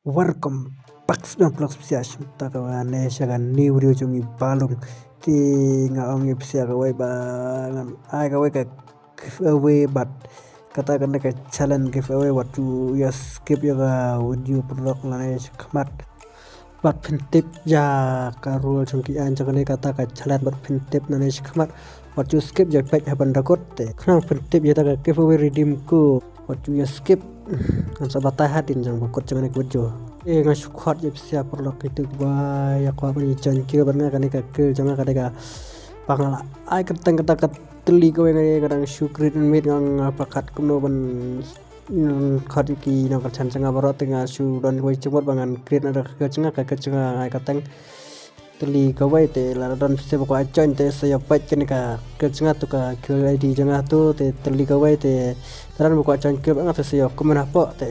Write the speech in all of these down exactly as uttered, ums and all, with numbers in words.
Welcome back sdang vlog spesial shim ta ka wane sha ka new video jong i Balung. Te nga ong i spesial kawei ba ngan ai kawei ka giveaway bad kata kane ka challenge giveaway wat ju ïa skip ïa ka video paralok lane shakhmat. Bad phin tip ïa ka rule jong ki aiñ jong kane kata ka challenge bad phin tip lane shakhmat. Wat ju skip ïa peit haban da kut te khnang phin tip ïa ta ka giveaway redeem code. Wat ju ïa skip. Ngan sa batai hadien jong ba kut jong kane ka video. Eh, nga shu khot ïa pisa paralok kitu ba ïa kwah ban ïa join guild bad nga kane ka guild jong nga kane ka ba nga la ai kyrteng kata ka tylli kawei nga dang shu create mid nga nga pakat kumno ban, mm, khot ïa ki nongkyrshan jong nga baroh te nga shu don kawei jingmut ba ngan create na da ka guild jong nga ka guild jong nga ai kyrteng tylli kawei te lada don pisa ba kwah join te sa ïa peit kane ka guild jong nga tu ka guild I D jong nga tu te tylli kawei te lada don ba kwah join guild nga te sa ïa comment hapoh te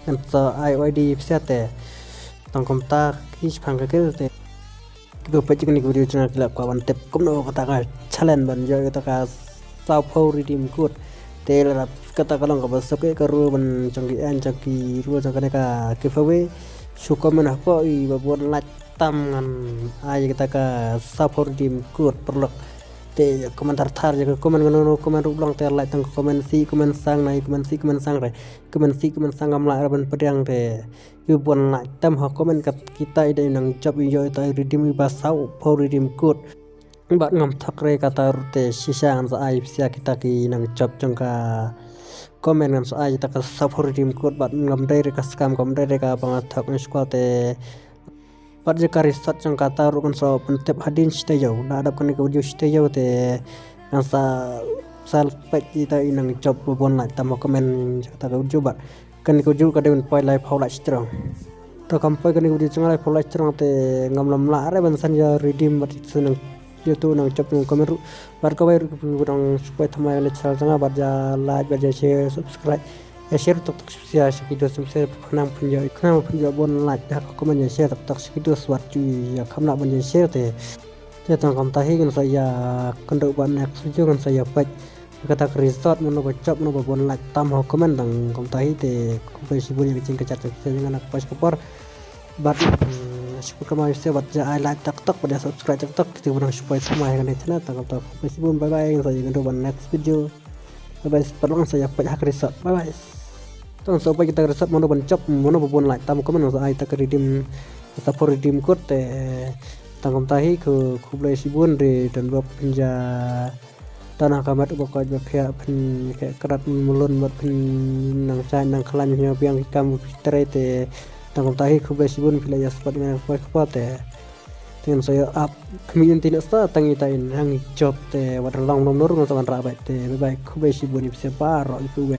ngan sa ai I D pisa te tang kumta ki shaphang ka guild te ki ba peit kane ka video jong nga ki la kwah ban tip kumno kata ka challenge ban ïoh kata ka sawphew redeem code. Te lada kata ka long kaba suk ïa ka rule ban jong ki aiñ jong ki rule jong kane ka giveaway. Shu comment hapoh i ba bun like tam ngan ai kata ka sawphew redeem code paralok. Te comment thar thar ïa ka comment ngan no comment ruh long te like tang comment sih comment sang nai comment sih comment sang re. Comment sih comment sang ngam lah ra ban pdiang te ïa bun like tam ha comment kat kita i dei nang jop ïa ïa ta redeem ïa ba sawphew redeem code. Bad ngam thok re kata ruh te shisha ngan sa ai pisa kita ki nang jop jong ka comment ngan sa ai kita ka sawphew redeem code bad ngam dei re ka scam ngam dei re ka ba nga thok ngan shu kwah te bad ïa ka resort jong kata ruh ngan sa pyntip hadien shi taïew. Lada dap kane ka video shi taïew te ngan sa sa peit ïa ta i nang jop ba bun like tam ha comment jong kata ka video bad kane ka video ka dei ban poi laiphew like strong. Te kam poi kane ka video jong nga laiphew like strong te ngam lam lah re ban san ïa redeem bad sa nang ïa tu nang jop nang comment ruh bad kawei ruh ki ba dang shu poi thymmai kane channel jong nga bad ïa like bad ïa share subscribe. Ïa share tok tok sha sha ki dos sha sha khnang phin ïa khnang phin ïa bun like da ka comment ïa share tok tok sha ki dos wat ju ïa kham lah ban ïa share te. Te tang kumta hi ngan sa ïa kynduh ba next video ngan sa ïa peit kata ka resort mano ba jop mano ba bun like tam ha comment tang kumta hi te khublei shibun ïa ka jingkyrpad te nga na ka pas ka por. Bad, mm, shukor kama ïa se bad ïa ai like tak tak bad ïa subscribe tak tak kita ba nang shu poi thymmai ha kane channel tang kumta khublei shibun bye bye ngan sa ïa kynduh ba next video. Bye bye, paralok ngan sa ïa peit ha ka resort. Bye bye. Tang sa peit kita ka resort mano ban jop mano ba bun like tam comment ngan sa ai ta ka redeem sawphew redeem code te tang kumta hi khu khublei shibun re don bok phin ïa don ha ka met ba koit ba phiah phin khe krat mulun bad phin nang shai nang khlaiñ ïa biang ki kam ba phi trei te tang kumta hi khublei shibun phi la ïa support ïa nga na ka poi ka por te. Te ngan sa ïa ap khmih ïa tine sa tang ita in hang jop te wat long nom nur ngan sa ban rah bad te bye bye khublei shibun ïa phi baroh ïa phi.